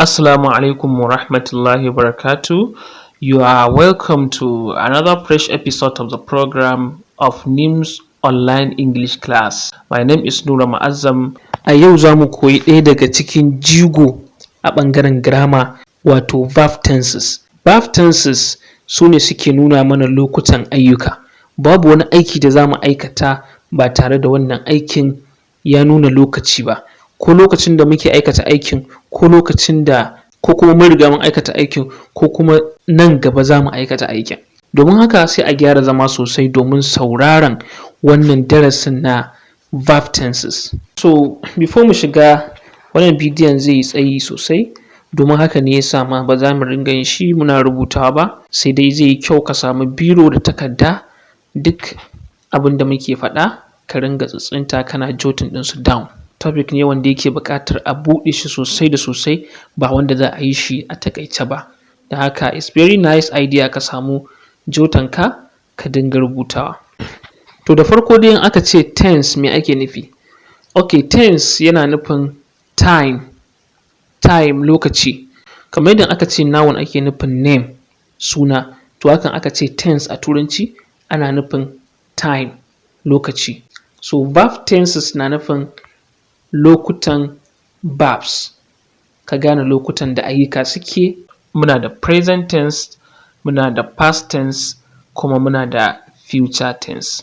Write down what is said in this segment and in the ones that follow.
Assalamu alaikum wa rahmatullahi wa barakatuh. You are welcome to another fresh episode of the program of NIMS Online English class. My name is Nura Ma'azzam. A yau za mu koyi ɗaya daga cikin jigo a ɓangaren grammar, wato verb tenses. Verb tenses su ne suke nuna mana lokutan ayyuka. Babu wani aiki da za mu aikata ba tare da wannan aikin ya nuna lokaci ba. Ko lokacin da muke aikata aikin, ko lokacin da ko kuma mun riga mun aikata aikin, ko kuma nan gaba za mu aikata aikin. Domin haka, sai a gyara zama sosai domin sauraron wannan darasin na verb tenses. So before mu shiga, wannan bidiyon zai yi tsayi sosai, domin haka ne ya sa ma ba za mu ringa yin shi muna rubutawa ba, sai dai zai yi kyau ka samu biro da takarda, duk abin da muke faɗa ka ringa tsintsinta kana jotting ɗinsu down. Topic ne wanda yake buƙatar a buɗe shi sosai da sosai, ba wanda za a yi shi a taƙaice ba. Don haka, it's very nice idea ka samu jotter ka, ka dinga rubutawa. To, da farko dai, in aka ce tense, me ake nufi? Okay, tense yana nufin time, time, lokaci. Kamar yadda aka ce noun ake nufin name, suna, to hakan aka ce tense a Turanci ana nufin time, lokaci. So verb tenses na nufin lokutan verbs. Ka gane lokutan da ayyuka suke. Muna da present tense, muna da past tense, kuma muna da future tense.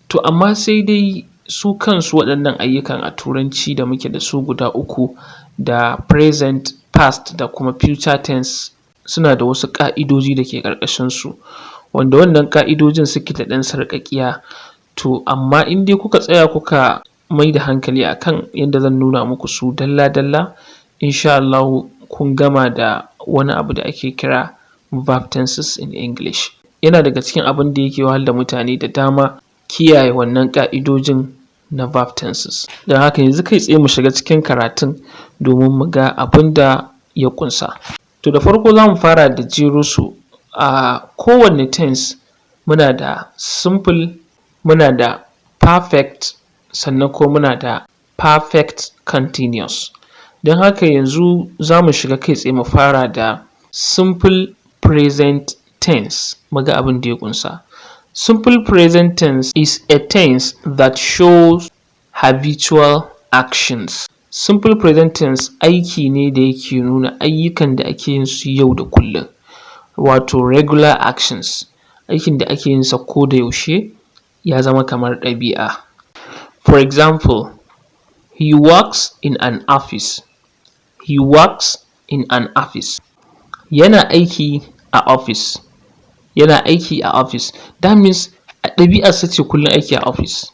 To amma sai dai su kansu waɗannan ayyukan a Turanci da muke da su guda uku, da present, past da kuma future tense, suna da wasu ƙa'idoji da ke ƙarƙashinsu, wanda wannan ƙa'idojin suke da ɗan sarƙaƙiya. To amma in dai kuka tsaya kuka mai da hankali a kan yadda zan nuna muku su dalla-dalla, in sha Allahu kun gama da wani abu da ake kira verb tenses in English. Yana daga cikin abin da yake wahalar da mutane da dama, kiyaye wannan ƙa'idojin na verb tenses. Don haka, yanzu kai tsaye mu shiga cikin karatun domin mu ga abin da ya ƙunsa. To, da farko za mu fara da jero su. A kowane tense muna da simple, muna da perfect, sannan kuma muna da perfect continuous. Don haka, yanzu za mu shiga kai tsaye mu fara da simple present tense, mu ga abin da ya ƙunsa. Simple present tense is a tense that shows habitual actions. Simple present tense aiki ne da yake nuna ayyukan da ake yin su yau da kullum, wato regular actions, aikin da ake yin sa koda yaushe, ya zama kamar ɗabi'a. For example, he works in an office. He works in an office. Yana aiki a office. Yana aiki a office. That means ɗabi'arsa ce kullum aiki a office.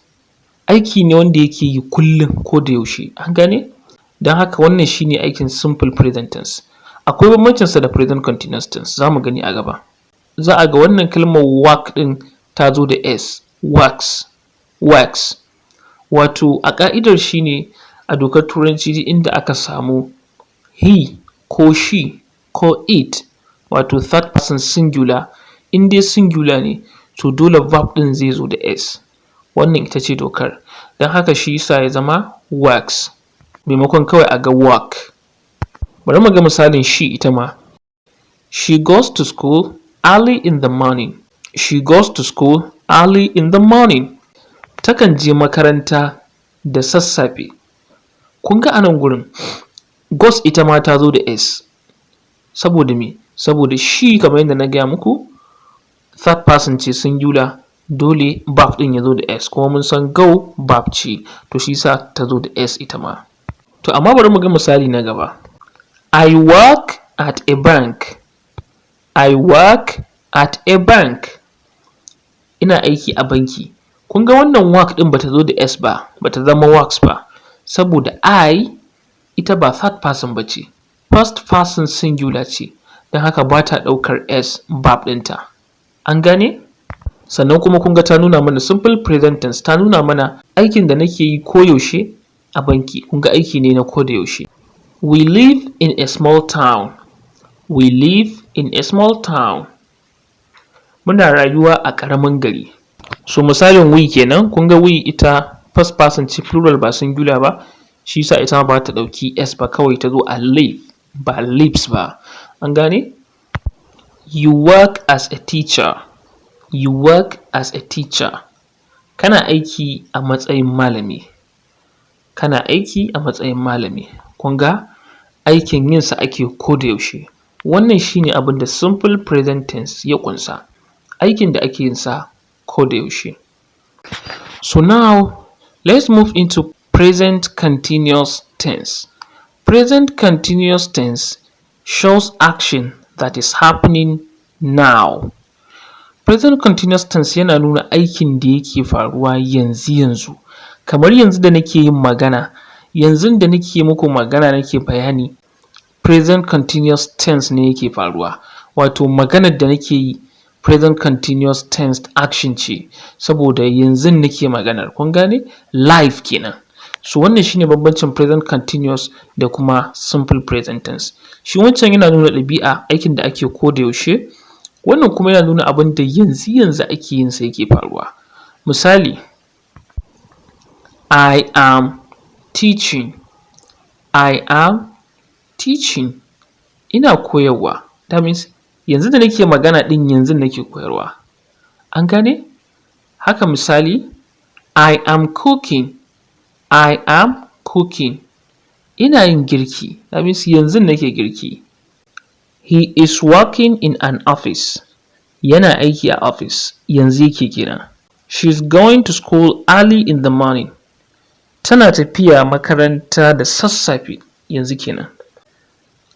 Aiki ne wanda yake yi kullum, koda yaushe, an gane? Don haka, wannan shi ne aikin simple present tense. Akwai bambancinsa da present continuous tense, za mu gani a gaba. Za a ga wannan kalmar work ɗin ta zo da s, works, works. Wato a ƙa'idar shi ne, a dokar Turanci, duk inda aka samu he ko she ko it, wato third person singular, in dai singular ne, to dole verb ɗin zai zo da s. Wannan ita ce dokar. Don haka shi ya sa ya zama works maimakon kawai a ga work. Bari mu ga misalin she ita ma. She goes to school early in the morning. She goes to school early in the morning. Takan je makaranta da sassafe. Kun ga a nan gurin goes ita ma ta zo da s. Saboda me? Saboda she, kamar yadda na gaya muku, third person ce singular, dole verb ɗin ya zo da s, kuma mun san go verb ce, to shi ya sa ta zo da s ita ma. To amma bari mu ga misali na gaba. I work at a bank. I work at a bank. Ina aiki a banki. Kun ga wannan work ɗin bata zo da s ba, bata zama works ba, saboda I ita ba third person ba ce, first person singular ce, don haka ba ta ɗaukar s verb ɗinta. An gane? Sannan kuma kun ga ta nuna mana simple present tense, ta nuna mana aikin da nake yi koyaushe a banki. Kun ga aiki ne na koda yaushe. We live in a small town. We live in a small town. Muna rayuwa a ƙaramin gari. So misalin we kenan. Kun ga we ita first person ce plural, ba singular ba, shi ya sa ita ma ba ta ɗauki s ba, kawai ta zo a live. ba lives ba. An gane? You work as a teacher. You work as a teacher. Kana aiki a matsayin malami. Kana aiki a matsayin malami. Kun ga aikin yinsa ake koda yaushe. Wannan shi ne abin da simple present tense ya ƙunsa, aikin da ake yinsa koda yaushe. So now let's move into present continuous tense. Present continuous tense shows action that is happening now. Present continuous tense yana nuna aikin da yake faruwa yanzu-yanzu. Kamar yanzu da nake yin magana, yanzun da nake muku magana nake bayani, present continuous tense ne yake faruwa. Wato maganar da nake yi present continuous tense action ce, saboda yanzun nake maganar, kun gane? Live kenan. So wannan shi ne bambancin present continuous da kuma simple present tense. Shi wancan yana nuna ɗabi'a, aikin da ake koda yaushe, wannan kuma yana nuna abin da yanzu-yanzu ake yinsa yake faruwa. Misali, I am teaching, I am teaching, ina koyarwa. That means yanzu da nake magana ɗin, yanzun nake koyarwa. An gane? Haka misali, I am cooking, I am cooking, ina yin girki. That means yanzun nake girki. He is working in an office. Yana aiki a office, yanzu yake kenan. She is going to school early in the morning. Tana tafiya makaranta da sassafe, yanzu kenan.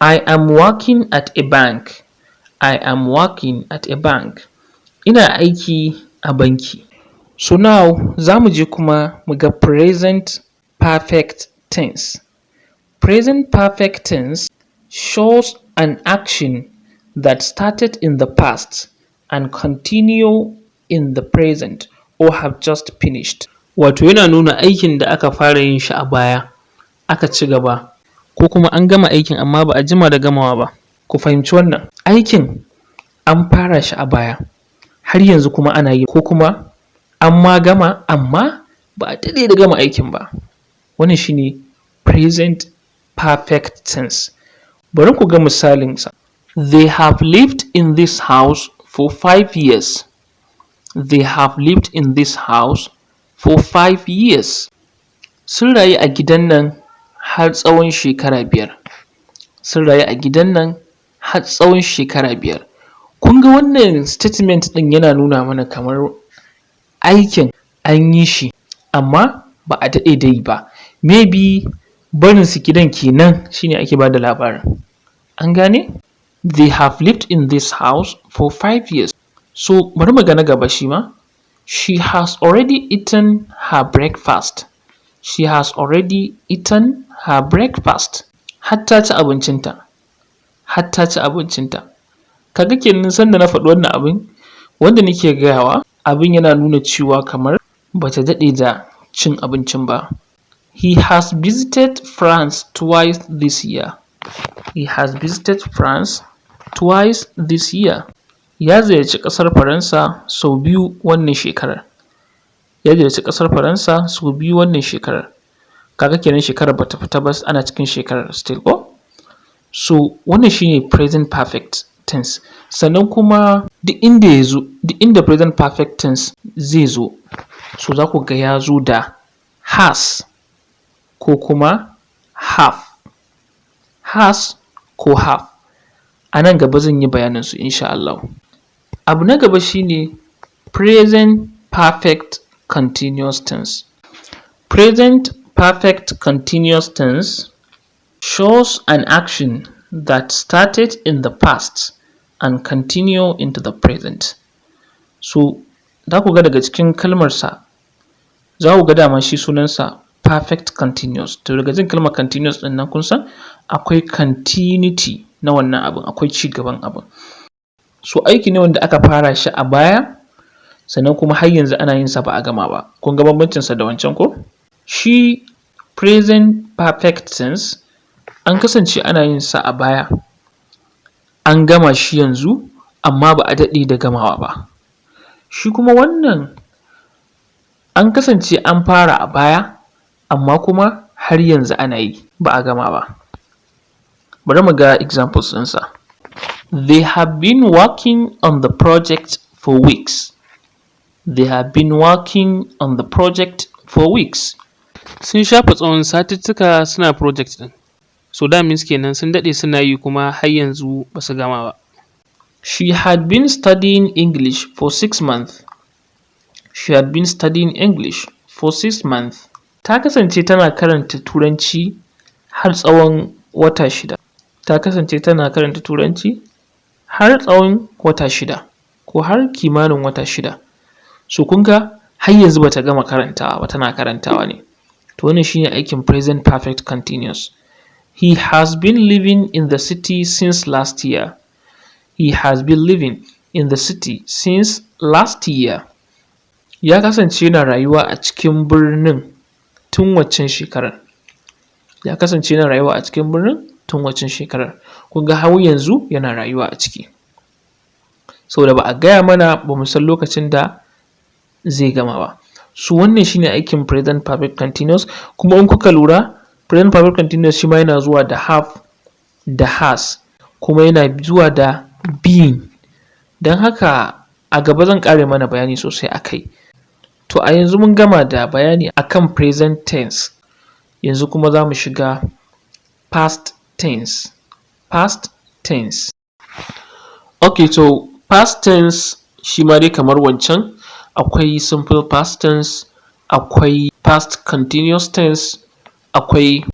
I am working at a bank. I am working at a bank. Ina aiki a banki. So now za mu je kuma mu ga present perfect tense. Present perfect tense shows an action that started in the past and continue in the present or have just finished. Wato yana nuna aikin da aka fara yin shi a baya aka ci gaba, ko kuma an gama aikin amma ba a jima da gamawa ba. Ku fahimci wannan aikin, an fara shi a baya, har yanzu kuma ana yi, ko kuma an ma gama amma ba a daɗe da gama aikin ba. Wannan shi ne present perfect tense. Bari ku ga misalinsa. They have lived in this house for 5 years. They have lived in this house for 5 years. Sun rayu a gidan nan har tsawon shekara 5. Sun rayu a gidan nan har tsawon shekara 5. Kun ga wannan statement ɗin yana nuna mana kamar aikin an yi shi amma ba a daɗe da yi ba. Maybe barinsu gidan kenan shi ne ake ba da labarin. An gane? They have lived in this house for 5 years. So bari mu ga na gaba shi ma. She has already eaten her breakfast. She has already eaten her breakfast. Har ta ci abincinta. Har ta ci abincinta. Ka ga kenan sanda na faɗi wannan abin, wanda nake gayawa abin yana nuna cewa kamar ba ta daɗe da cin abincin ba. He has visited France twice this year. He has visited France twice this year. Ya ziyarci ƙasar Faransa sau biyu wannan shekarar. Ya ziyarci ƙasar Faransa sau biyu wannan shekarar. Ka ga kenan shekarar ba ta fita ba, ana cikin shekarar still ko? So wannan shi ne present perfect tense. Sannan kuma duk inda ya zo, duk inda present perfect tense zai zo, so za ku ga ya zo da has ko kuma have. Has ko have. A nan gaba zan yi bayanin su insha Allahu. Abu na gaba shi ne present perfect continuous tense. Present perfect continuous tense shows an action that started in the past and continue into the present. So za ku ga daga cikin kalmarsa, za ku ga dama shi sunansa perfect continuous. To daga jin kalmar continuous ɗin nan, kun san akwai continuity na wannan abun, akwai cigaban abun. So aiki ne wanda aka fara shi a baya, sannan kuma har yanzu ana yin sa ba a gama ba. Kun ga bambancinsa da wancan ko? Shi present perfect tense an kasance ana yin sa a baya, an gama shi yanzu amma ba a daɗe da gamawa ba. Shi kuma wannan an kasance an fara a baya, amma kuma har yanzu ana yi ba a gama ba. Bari mu ga examples ɗinsa. They have been working on the project for weeks. They have been working on the project for weeks. Sun shafe tsawon satuttuka suna project ɗin. So that means kenan sun daɗe suna yi kuma har yanzu ba su gama ba. She had been studying English for 6 months. She had been studying English for 6 months. Ta kasance tana karanta Turanci har tsawon wata 6. Ta kasance tana karanta Turanci har tsawon wata 6 ko har kimanin wata 6. So kun ga har yanzu ba ta gama karantawa ba, tana karantawa ne. To wannan shi ne aikin present perfect continuous. He has been living in the city since last year. He has been living in the city since last year. Ya kasance yana rayuwa a cikin birnin tun waccan shekarar. Ya kasance yana rayuwa a cikin birnin tun waccan shekarar. Kun ga har yanzu yana rayuwa a ciki. Saboda ba a gaya mana, ba mu san lokacin da zai gama ba. So wannan shi ne aikin present perfect continuous. Kuma in kuka lura, present perfect continuous shi ma yana zuwa da have da has, kuma yana zuwa da been. Don haka a gaba zan ƙara mana bayani sosai a kai. To a yanzu mun gama da bayani akan present tense, yanzu kuma za mu shiga past tense. Past tense. Okay, to past tense shi ma dai kamar wancan, akwai simple past tense, akwai past continuous tense, akwai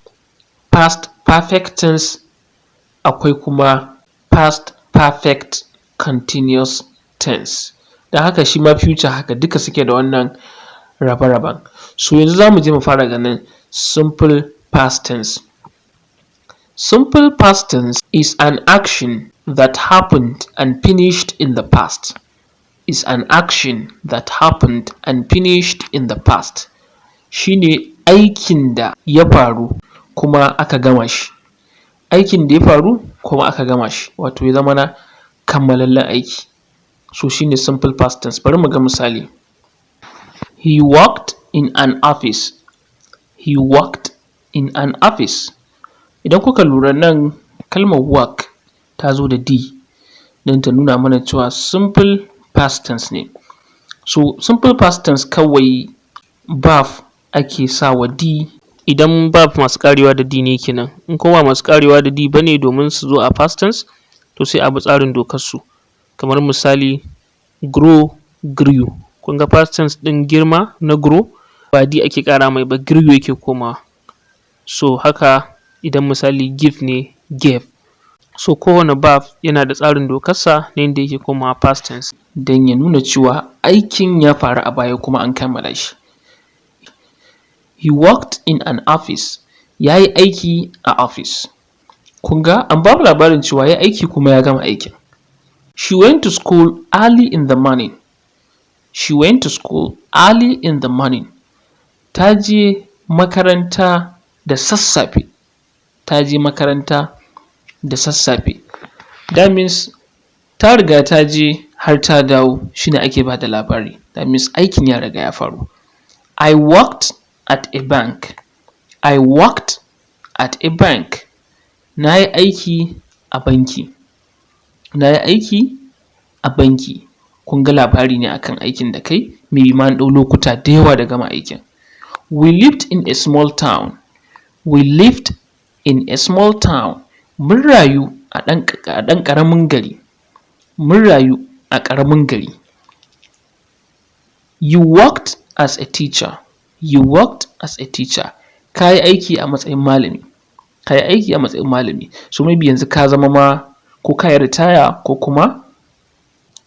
past perfect tense, akwai kuma past perfect continuous tense. Don haka shi ma future haka duka suke da wannan rabe-raben. So yanzu za mu je mu fara ganin simple past tense. Simple past tense is an action that happened and finished in the past. Is an action that happened and finished in the past. Shi ne aikin da ya faru kuma aka gama shi. Aikin da ya faru kuma aka gama shi, wato ya zamana kammalallen aiki. So shi ne simple past tense. Bari mu ga misali. He worked in an office. He worked in an office. Idan kuka lura nan, kalmar work ta zo da d don ta nuna mana cewa simple past tense ne. So simple past tense, kawai verb ake sawa d idan verb masu ƙarewa da d ne kenan. In kuma ba masu ƙarewa da d ba ne, domin su zo a past tense, to sai a bi tsarin dokarsu. Kamar misali grow, grew. Kun ga past tense ɗin girma na grow, ba d ake ƙara mai ba, grew yake komawa. So haka idan misali give ne, gave. So kowane verb yana da tsarin dokarsa na yanda yake komawa past tense. Don ya nuna cewa aikin ya faru a baya kuma an kammala shi. He worked in an office. Ya yi aiki a office. Kun ga an ba mu labarin cewa ya yi aiki kuma ya gama aikin. She went to school early in the morning. She went to school early in the morning. Ta je makaranta da sassafe. Ta je makaranta da sassafe. That means ta riga ta je har ta dawo, shi ne ake ba da labari. That means aikin ya riga ya faru. I worked at a bank. I worked at a bank. Na yi aiki a banki. Na yi aiki a banki. Kun ga labari ne akan aikin da kai, maybe ma an ɗau lokuta da yawa da gama aikin. We lived in a small town. We lived in a small town. Mun rayu a ɗan ƙaramin gari. Mun rayu a ƙaramin gari. You worked as a teacher. You worked as a teacher. Ka yi aiki a matsayin malami. Ka yi aiki a matsayin malami. So maybe yanzu ka zama ma ko ka yi ritaya ko kuma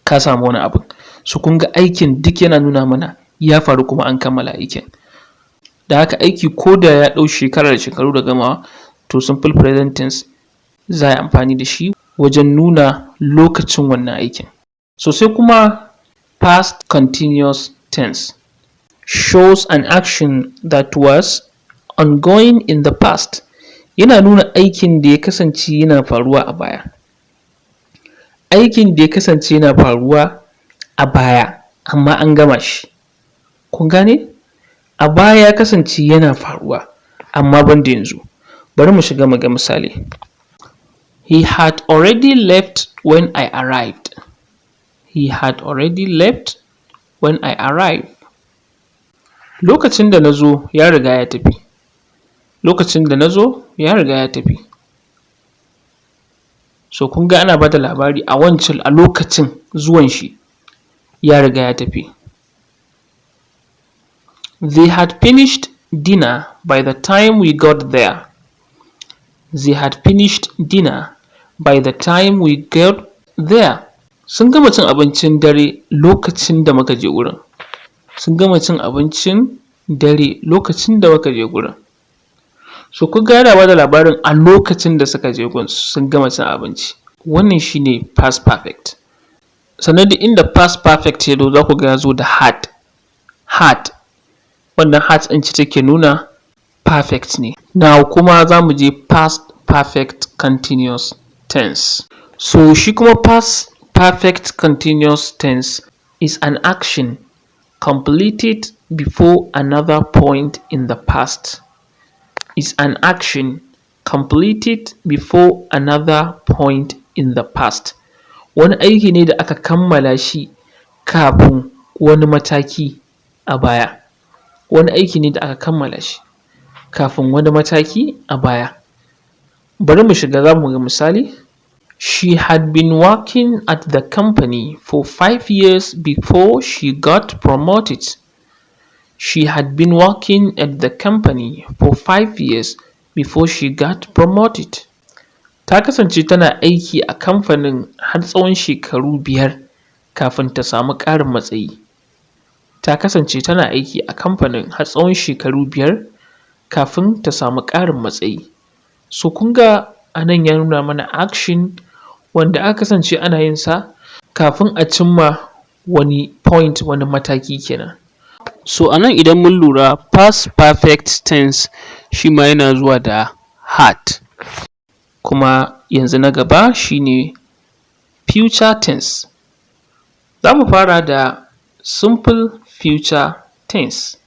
ka samu wani abun. So kun ga aikin duk yana nuna mana ya faru kuma an kammala aikin. Don haka aiki ko da ya ɗau shekara da shekaru da gamawa, to simple present tense za a yi amfani da shi wajen nuna lokacin wannan aikin. So sai kuma past continuous tense shows an action that was ongoing in the past. Yana nuna aikin da ya kasance yana faruwa a baya. Aikin da ya kasance yana faruwa a baya amma an gama shi. Kun gane? A baya ya kasance yana faruwa amma ban da yanzu. Bari mu shiga mu ga misali. He had already left when I arrived. He had already left when I arrived. Lokacin da na zo ya riga ya tafi. Lokacin da na zo ya riga ya tafi. So kun ga ana ba da labari a wancan a lokacin zuwan shi ya riga ya tafi. They had finished dinner by the time we got there. They had finished dinner by the time we got there. Sun gama cin abincin dare lokacin da muka je wurin. Sun gama cin abincin dare lokacin da muka je gurin. So kun ga yana ba da labarin a lokacin da suka je gun sun gama cin abinci. Wannan shi ne past perfect. Sannan duk inda past perfect ya zo, za ku ga ya zo da had, had. Wannan had ɗin ce take nuna perfect ne. Now kuma za mu je past perfect continuous tense. So shi kuma past perfect continuous tense is an action completed before another point in the past. Is an action completed before another point in the past. Wani aiki ne da aka kammala shi kafin wani mataki a baya. Wani aiki ne da aka kammala shi kafin wani mataki a baya. Bari mu shiga, za mu ga misali. She had been working at the company for 5 years before she got promoted. She had been working at the company for 5 years before she got promoted. Ta kasance tana aiki a kamfanin har tsawon shekaru 5 kafin ta samu ƙarin matsayi. Ta kasance tana aiki a kamfanin har tsawon shekaru 5 kafin ta samu ƙarin matsayi. So kun ga a nan ya nuna mana action wanda aka kasance ana yin sa kafin a cimma wani point, wani mataki kenan. So a nan idan mun lura, past perfect tense shi ma yana zuwa da had. Kuma yanzu na gaba shi ne future tense. Za mu fara da simple future tense.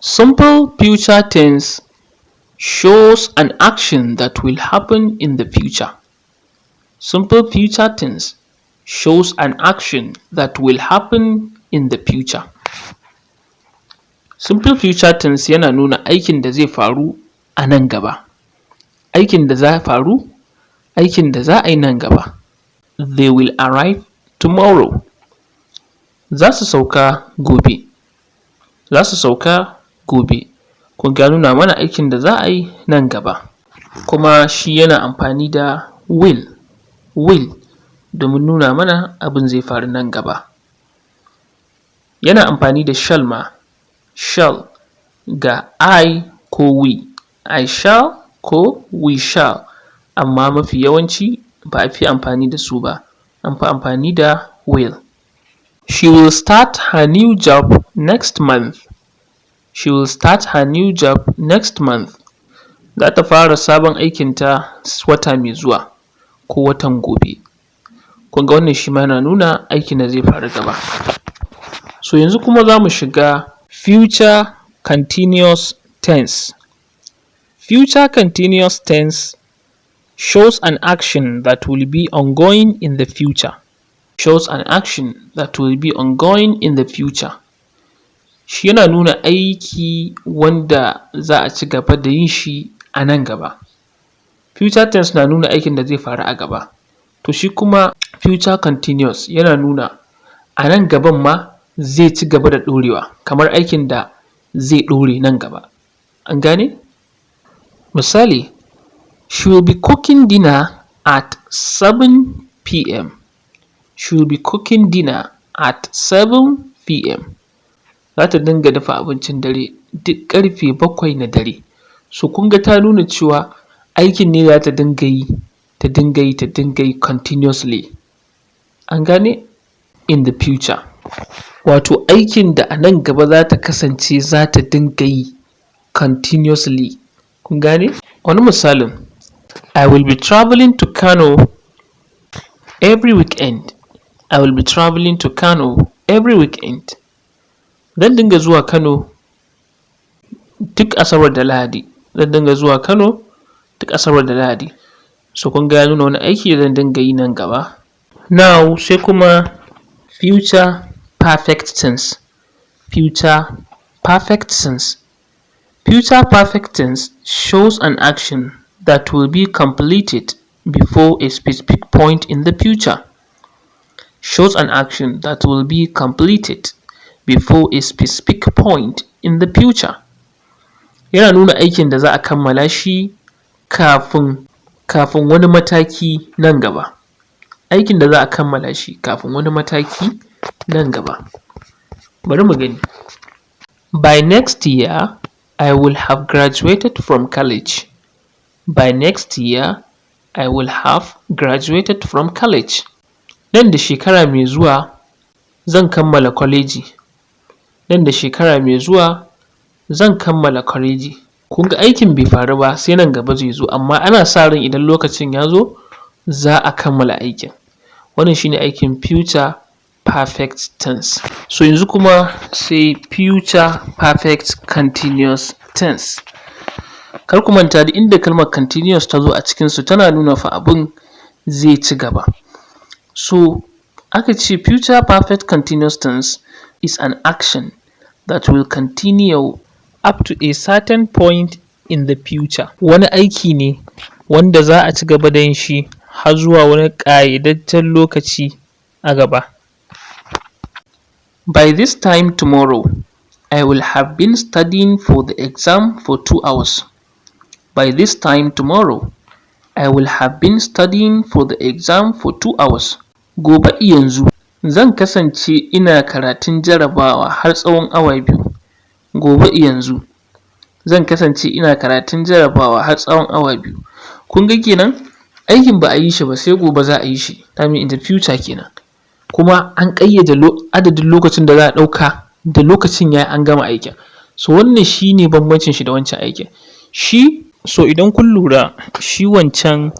Simple future tense shows an action that will happen in the future. Simple future tense shows an action that will happen in the future. Simple future tense yana nuna aikin da zai faru a nan gaba. Aikin da za faru, aikin da za a yi nan gaba. They will arrive tomorrow. Za su sauka gobe. Za su sauka gobe. Kun ga ya nuna mana aikin da za a yi nan gaba. Kuma shi yana amfani da will, will domin nuna mana abin zai faru nan gaba. Yana amfani da shall ma, shall ga I ko we, I shall ko we shall, amma mafi yawanci ba a fiye amfani da su ba, an fi amfani da will. She will start her new job next month. She will start her new job next month. Za ta fara sabon aikinta wata mai zuwa ko watan gobe. Kun ga wannan shi ma yana nuna aikin da zai faru gaba. So yanzu kuma za mu shiga future continuous tense. Future continuous tense shows an action that will be ongoing in the future. Shows an action that will be ongoing in the future. Shi yana nuna aiki wanda za a ci gaba da yin shi a nan gaba. Future tense na nuna aikin da zai faru a gaba. To shi kuma future continuous yana nuna a nan gaban ma zai ci gaba da ɗorewa, kamar aikin da zai ɗore nan gaba. An gane? Misali, she will be cooking dinner at 7 p.m. She will be cooking dinner at 7 p.m. Za ta dinga dafa abincin dare duk ƙarfe 7 na dare. So kun ga ta nuna cewa aikin ne za ta dinga yi, ta dinga yi, ta dinga yi continuously. An gane? In the future. Wato aikin da a nan gaba za ta kasance za ta dinga yi continuously. Kun gane? Wani misalin, I will be travelling to Kano every weekend. I will be travelling to Kano every weekend. Zan dinga zuwa Kano duk Asabar da Lahadi. Zan dinga zuwa Kano duk Asabar da Lahadi. So kun ga ya nuna wani aiki da zan dinga yi nan gaba. Now sai kuma future perfect tense. Future perfect tense. Future perfect tense shows an action that will be completed before a specific point in the future. Shows an action that will be completed before a specific point in the future. Yana nuna aikin da za a kammala shi kafin wani mataki nan gaba. Aikin da za a kammala shi kafin wani mataki nan gaba. Bari mu gani. By next year I will have graduated from college. By next year I will have graduated from college. Nan da shekara mai zuwa zan kammala kwaleji. Nan da shekara mai zuwa zan kammala kwaleji. Kun ga aikin bai faru ba, sai nan gaba zai zo, amma ana sa ran idan lokacin ya zo za a kammala aikin. Wannan shi ne aikin future perfect tense. So yanzu kuma sai future perfect continuous tense. Kar ku manta, duk inda kalmar continuous ta zo a cikinsu, tana nuna fa abun zai ci gaba. So aka ce future perfect continuous tense is an action that will continue up to a certain point in the future. Wani aiki ne wanda za a ci gaba da yin shi har zuwa wani ƙayyadajjen lokaci a gaba. By this time tomorrow, I will have been studying for the exam for 2 hours. By this time tomorrow, I will have been studying for the exam for 2 hours. Gobe yanzu zan kasance ina karatun jarabawa har tsawon awa 2. Gobe yanzu zan kasance ina karatun jarabawa har tsawon awa 2. Kun ga kenan aikin ba a yi shi ba, sai gobe za a yi shi, that means in the future kenan. Kuma an ƙayyade adadin lokacin da za a ɗauka, da lokacin ya yi an gama aikin. So wannan shi ne bambancin shi da wancan aikin. Shi so idan kun lura, shi wancan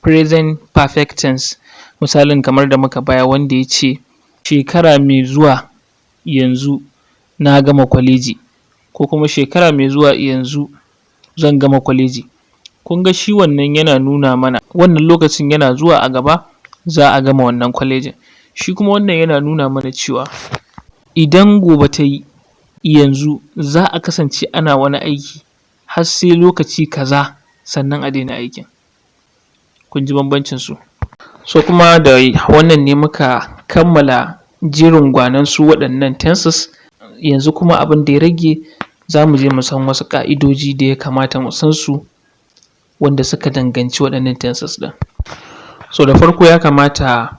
present perfect tense, misalin kamar da muka bayar wanda ya ce shekara mai zuwa yanzu na gama kwaleji, ko kuma shekara mai zuwa yanzu zan gama kwaleji. Kun ga shi wannan yana nuna mana wannan lokacin yana zuwa a gaba za a gama wannan kwalejin. Shi kuma wannan yana nuna mana cewa idan gobe ta yi yanzu, za a kasance ana wani aiki har sai lokaci kaza sannan a daina aikin. Kun ji bambancin su. So kuma da wannan ne muka kammala jerin gwanon su waɗannan tenses. Yanzu kuma abin da ya rage, za mu je mu san wasu ƙa'idoji da ya kamata mu san su wanda suka danganci waɗannan tenses ɗin. So da farko ya kamata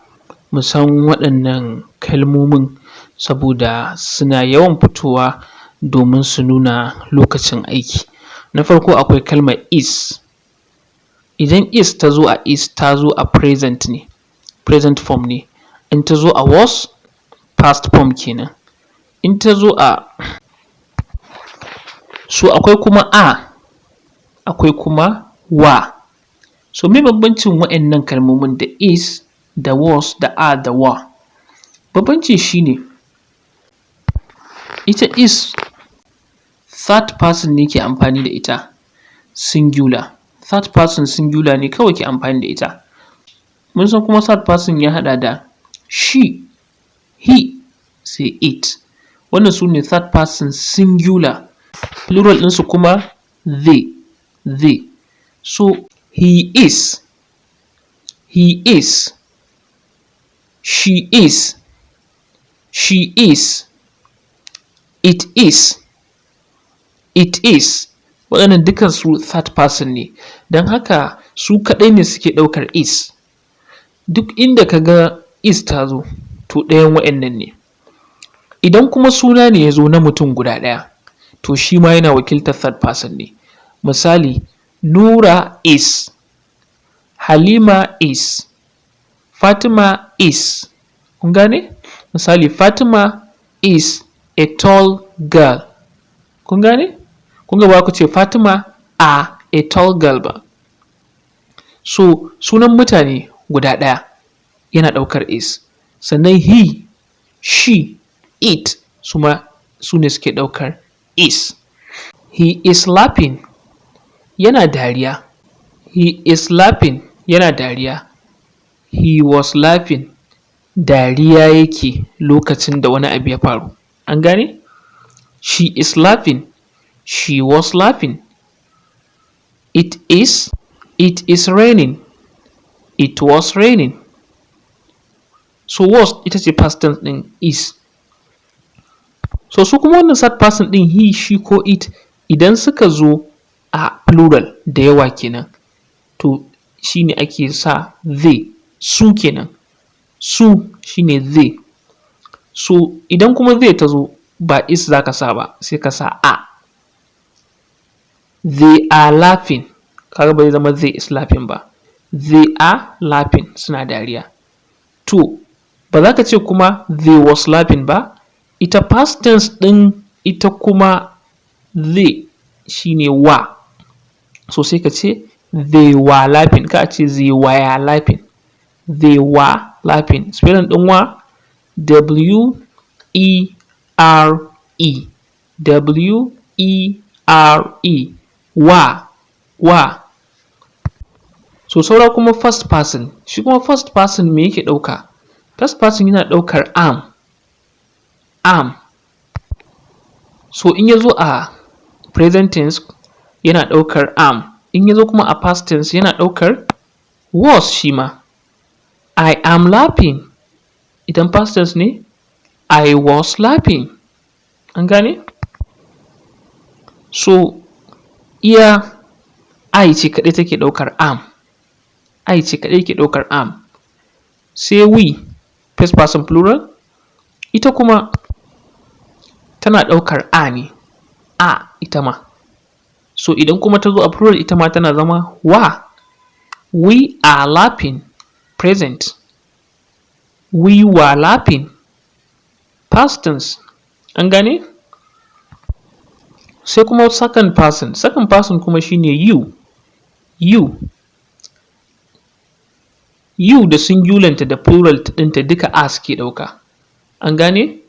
mu san waɗannan kalmomin saboda suna yawan fitowa domin su nuna lokacin aiki. Na farko akwai kalmar is. Idan is ta zo a is, ta zo a present ne, present form ne. In ta zo a was, past form kenan. In ta zo a so akwai kuma are, akwai kuma were. So meye bambancin waɗannan kalmomin da is da was da are da were? Bambancin shi ne, ita is, third person ne ke amfani da ita singular, third person singular ne kawai ke amfani da ita. Mun san kuma third person ya haɗa da she, he, sai it. Wannan su ne third person singular. Plural ɗinsu kuma they, they. So he is, he is, she is, she is, it is, it is. Waɗannan dukansu third person ne, don haka su kaɗai ne suke ɗaukar is. Duk inda ka ga is ta zo, to ɗayan waɗannan ne. Idan kuma suna ne ya zo na mutum guda ɗaya, to shi ma yana wakiltar third person ne. Misali, Nura is, Halima is, Fatima is. Kun gane? Misali, Fatima is a tall girl. Kun gane? Kun ga ba ku ce Fatima are a tall girl ba. So sunan mutane guda ɗaya yana ɗaukar is. Sannan he, she, it, su ma su ne suke ɗaukar is. He is laughing, yana dariya. He is laughing, Yana dariya. He was laughing. Dariya yake lokacin da wani abu ya faru. An gane? She is laughing. She was laughing. It is raining. It was raining. So was ita ce past tense ɗin is. So su kuma wannan third person ɗin, he, she ko it, idan suka zo a plural, da yawa kenan, to shi ne ake sa they, su kenan. Su shi ne they. So idan kuma they ta zo, ba is za ka sa ba, sai ka sa are. They are laughing. Ka ga ba zai zama they is laughing ba. They are laughing, suna dariya. To ba za ka ce kuma they was laughing ba. Ita past tense ɗin ita kuma they shi ne were. So sai ka ce they were laughing, kar a ce they were laughing. They were laughing. Spelling ɗin were, W E R E, W E R E, were, were. So saura kuma first person. Shi kuma first person me yake ɗauka? First person yana ɗaukar am, am. So in ya zo a present tense yana ɗaukar am. In ya zo kuma a past tense yana ɗaukar was shi ma. I am laughing. Idan past tense ne, I was laughing. An gane? So iya I ce kaɗai take ɗaukar am. I ce kaɗai ke ɗaukar am. Sai we, first person plural, ita kuma tana ɗaukar are ne, are ita ma. So idan kuma ta zo a plural, ita ma tana zama were. We are laughing, present. We were laughing, past tense. An gane? Sai kuma second person. Second person kuma shine you. You. You da singular da plural ɗinta duka are suke ɗauka. An gane?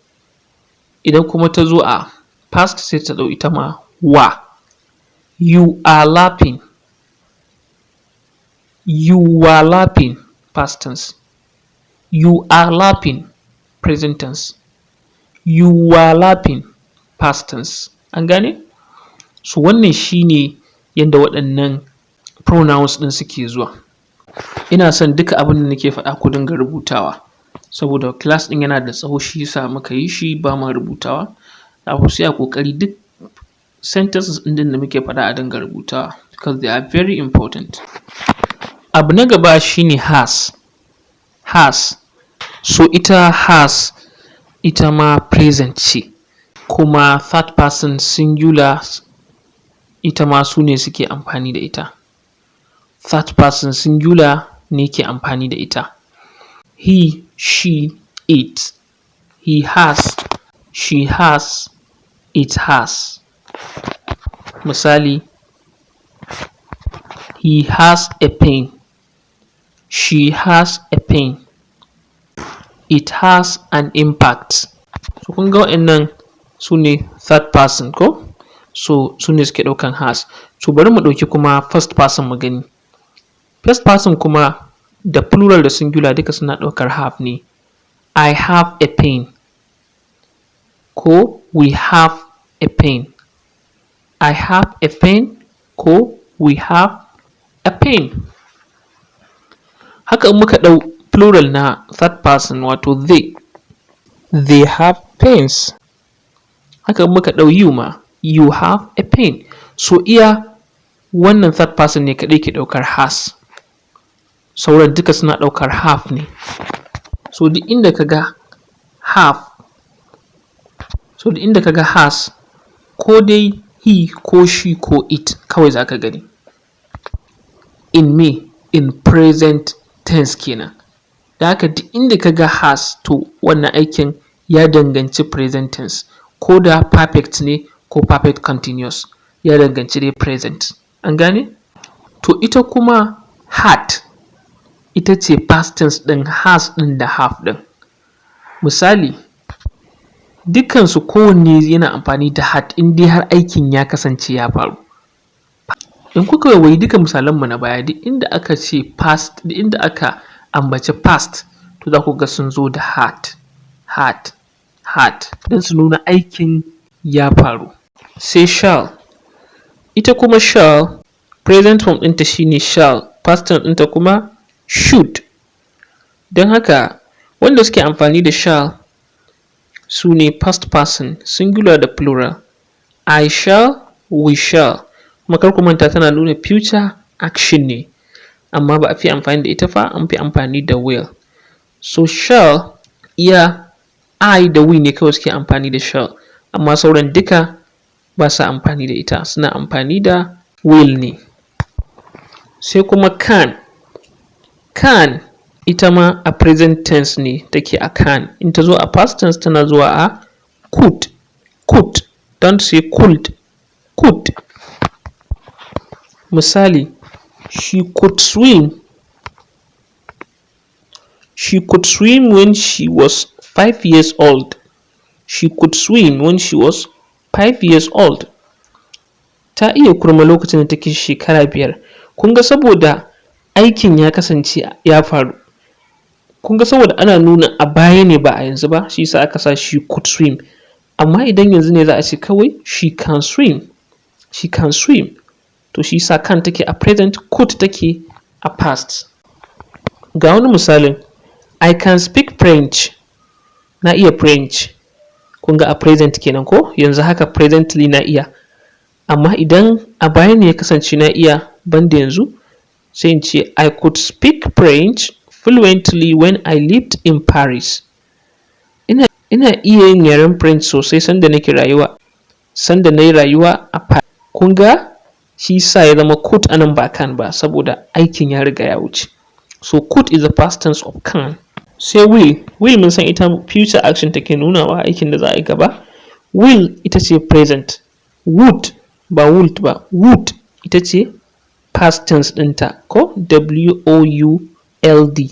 Idan kuma ta zo a past, sai ta ɗau ita ma were. You are laughing. You were laughing, past tense. You are laughing, present tense. You were laughing, past tense. An gane? So wannan shi ne yanda waɗannan pronouns ɗin suke zuwa. Ina son duka abin da nake faɗa ku dinga rubutawa, saboda class ɗin yana da tsawo, shi ya sa muka yi shi ba ma rubutawa. Sai a ƙoƙari duk sentences ɗin da muke faɗa a dinga rubutawa, because they are very important. Abu na gaba shi ne has. Has. So ita has, ita ma present ce, kuma third person singular ita ma su ne suke amfani da ita. Third person singular ne ke amfani da ita. He, she, it. He has, she has, it has. Misali, he has a pen. She has a pen. It has an impact. So kun ga waɗannan su ne third person ko? So su ne suke ɗaukan has. So bari mu ɗauki kuma first person mu gani. First person kuma da plural da singular duka suna ɗaukar have ne. I have a pen ko we have a pen. I have a pen ko we have a pen. Haka in muka ɗau plural na third person, wato they, they have pens. Haka in muka ɗau you ma, you have a pen. So iya wannan third person ne kaɗai ke ɗaukar has. Sauran duka suna ɗaukar have ne. So duk inda ka ga have, so duk inda ka ga has, ko dai he ko she ko it kawai za ka gani. In me? In present tense kenan. Don haka duk inda ka ga has, to wannan aikin ya danganci present tense. Ko da perfect ne ko perfect continuous, ya danganci dai present. An gane? To ita kuma had ita ce past tense ɗin has ɗin da have ɗin. Misali, dukkansu kowanne yana amfani da had in dai har aikin ya kasance ya faru. In kuka waiwayi duka misalanmu na baya, duk inda aka ce past, duk inda aka ambaci past, to za ku ga sun zo da had, had, had, don su nuna aikin ya faru. Sai shall. Ita kuma shall, present form ɗinta shi ne shall, past tense ɗinta kuma should. Don haka wanda suke amfani da shall su ne first person singular da plural. I shall, we shall. Kuma kar ku manta, tana nuna future action ne, amma ba a fiye amfani da ita ba, an fi amfani da will. So shall, iya I da we ne kawai suke amfani da shall, amma sauran duka ba sa amfani da ita, suna amfani da will ne. Sai kuma can. Can ita ma a present tense ne take a can. In ta zo a past tense, tana zuwa a could, could, don't say could, could. Misali, she could swim. She could swim when she was 5 years old. She could swim when she was 5 years old. Ta iya kurma lokacin da take shekara 5. Kun ga saboda aikin ya kasance ya faru. Kun ga saboda ana nuna a baya ne, ba a yanzu ba, shi ya sa aka sa she could swim. Amma idan yanzu ne, za a ce kawai she can swim, she can swim. To shi ya sa can take a present, could take a past. Ga wani misalin, I can speak French. Na iya French. Kun ga a present kenan ko? Yanzu haka, presently, na iya. Amma idan a baya ne ya kasance na iya, banda yanzu, sai in ce I could speak French fluently when I lived in Paris. Ina iya yin yaren French sosai sanda nake rayuwa, sanda na yi rayuwa a Paris. Kun ga shi ya sa ya zama could a nan ba can ba, saboda aikin ya riga ya wuce. So could is the past tense of can. Sai will. Will mun san ita future action take nunawa, aikin da za a yi gaba. Will ita ce present. Would, ba would ba, would ita ce past tense ɗinta ko? W O U L D.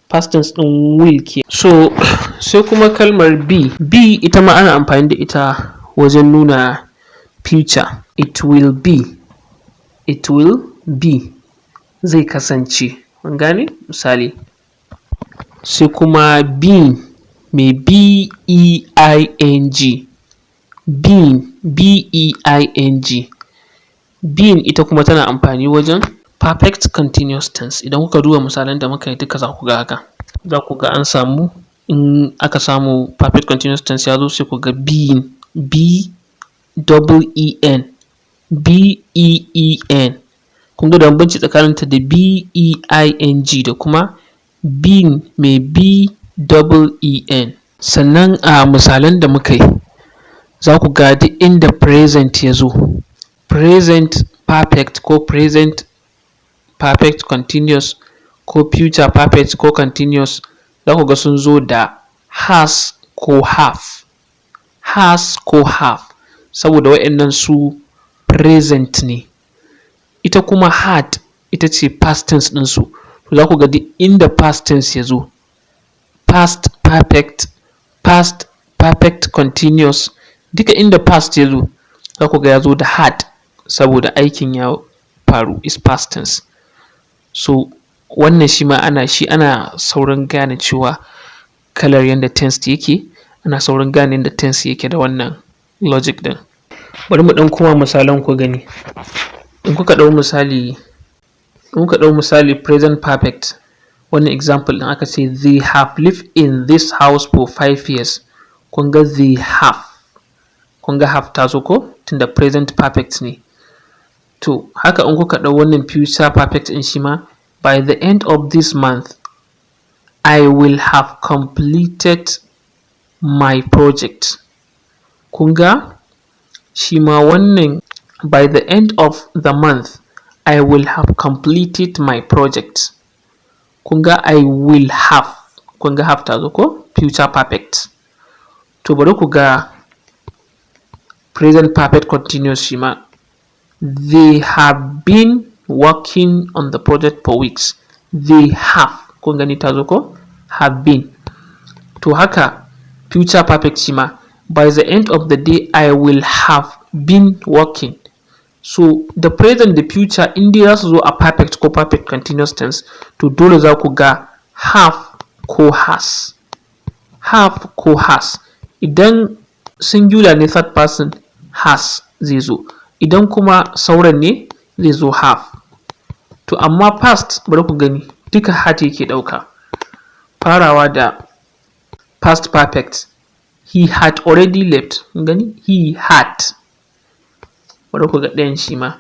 Past tense ɗin will ke. So sai kuma kalmar be. Be ita ma ana amfani da ita wajen nuna future. It will be. It will be. Zai kasance. Kun gane? Misali. Sai kuma being mai B E I N G. Being, B E I N G. Being ita kuma tana amfani wajen perfect continuous tense. Idan kuka duba misalan da muka yi duka, za ku ga haka. Za ku ga an samu, in aka samu perfect continuous tense ya zo, sai ku ga being, B double E N, B E E N. Kun ga da bambanci tsakaninta da B E I N G da kuma been mai B double E N. Sannan a misalan da muka yi, za ku ga duk inda present ya zo, present perfect ko present perfect continuous ko future perfect ko continuous, za ku ga sun zo da has ko have, has ko have, saboda waɗannan su present ne. Ita kuma had ita ce past tense ɗinsu. To za ku ga duk inda past tense ya zo, past perfect, past perfect continuous, duka inda past ya zo, za ku ga ya zo da had, saboda aikin ya faru, is past tense. So wannan shi ma ana saurin gane cewa kalar yanda tense yake, ana saurin gane yanda tense yake da wannan logic ɗin. Bari mu ɗan koma misalan ku gani. In kuka ɗau misali present perfect, wannan example ɗin aka ce they have lived in this house for 5 years. Kun ga they have, kun ga have ta zo ko? Tunda present perfect ne. To haka in kuka ɗau wannan future perfect ɗin shi ma, by the end of this month I will have completed my project. Kun ga shi ma wannan, by the end of the month I will have completed my project. Kun ga I will have, kun ga have ta zo ko? Future perfect. To bari ku ga present perfect continuous shi ma, they have been working on the project for weeks. They have, kun gani ta zo ko? Have been. To haka future perfect shi ma, by the end of the day I will have been working. So the present da future, in dai za su zo a perfect ko perfect continuous tense, to dole za ku ga have ko has, have ko has. Idan singular ne, third person, has zai zo. Idan kuma sauran ne, zai zo have. To amma past, bari ku gani, duka had yake ɗauka. Farawa da past perfect: He had already left. Kun gani, he had. Bari ku ga ɗayan shi ma,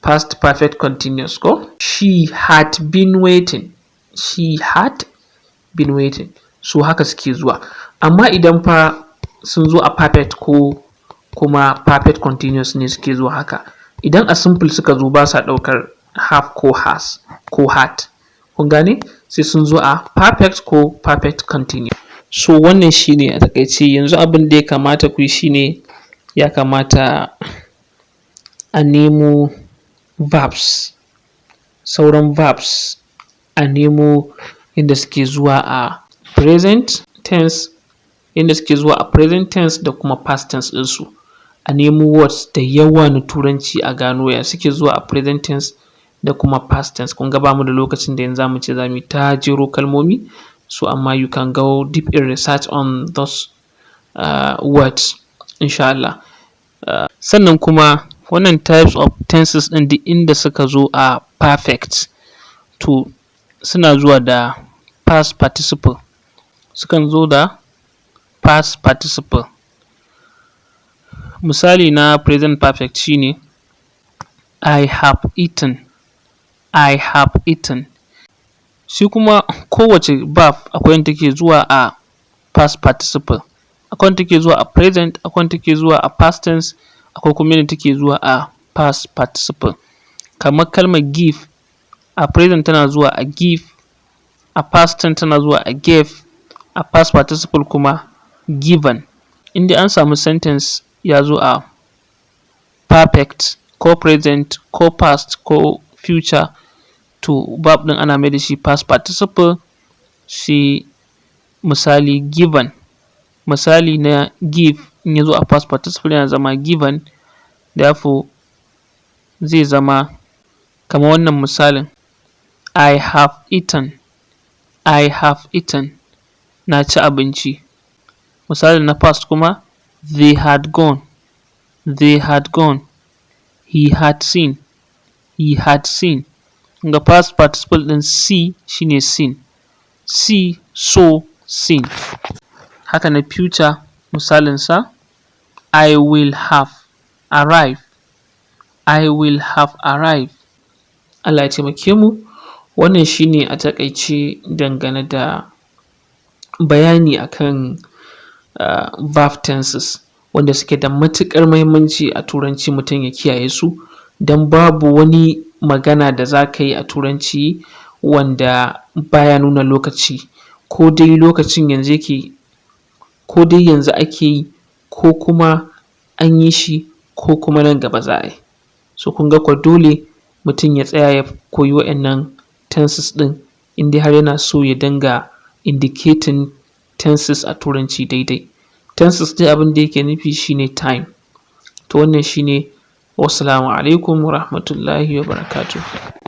past perfect continuous ko: She had been waiting, she had been waiting. So haka suke zuwa. Amma idan fa sun zo a perfect ko kuma perfect continuous ne suke zuwa haka. Idan a simple suka zo, ba sa ɗaukar have ko has ko had. Kun gane? Sai sun zo a perfect ko perfect continuous. So wannan shi ne a taƙaice. Yanzu abin da ya kamata ku yi shi ne, ya kamata a nemo verbs, sauran verbs, a nemo inda suke zuwa a present tense, inda suke zuwa a present tense da kuma past tense ɗinsu. A nemo words da yawa na Turanci, a gano ya suke zuwa a present tense da kuma past tense. Kun ga ba mu da lokacin da yanzu za mu ce za mu yi ta jero kalmomi. So amma you can go deep in research on those words, insha Allah. Sannan kuma wannan types of tenses ɗin, duk inda suka zo a perfect, to suna zuwa da past participle, sukan zo da past participle. Misali na present perfect shi ne "I have eaten", "I have eaten". Shi kuma kowace verb akwai yanda take zuwa a past participle. Akwai wanda take zuwa a present, akwai wanda take zuwa a past tense, akwai kuma yanda take zuwa a past participle. Kamar kalmar give, a present tana zuwa a give, a past tense tana zuwa a gave, a past participle kuma given. In dai an samu sentence ya zo a perfect ko present ko past ko future, to verb ɗin ana mai da shi past participle. Shi misali given, misali na give, in ya zo a past participle yana zama given. Therefore zai zama kamar wannan misalin: "I have eaten", "I have eaten", na ci abinci. Misali na past kuma: They had gone, they had gone. He had seen, he had seen. Kun ga past participle ɗin see shi ne seen, see, saw, seen. Haka na future, misalinsa: I will have arrived, I will have arrived. Allah ya taimake mu. Wannan shi ne a taƙaice dangane da bayani akan verb tenses, wanda suke da matuƙar muhimmanci a Turanci mutum ya kiyaye su, don babu wani magana da za ka yi a Turanci wanda baya nuna lokaci, ko dai lokacin yanzu yake, ko dai yanzu ake yi, ko kuma an yi shi, ko kuma nan gaba za a yi. So kun ga ko dole mutum ya tsaya ya koyi waɗannan tenses ɗin, in dai har yana so ya dinga indicating tenses a Turanci daidai. Tenses dai abin da yake nufi shi ne time. To wannan shi ne. Wassalamu alaikum warahmatullahi wabarakatuh.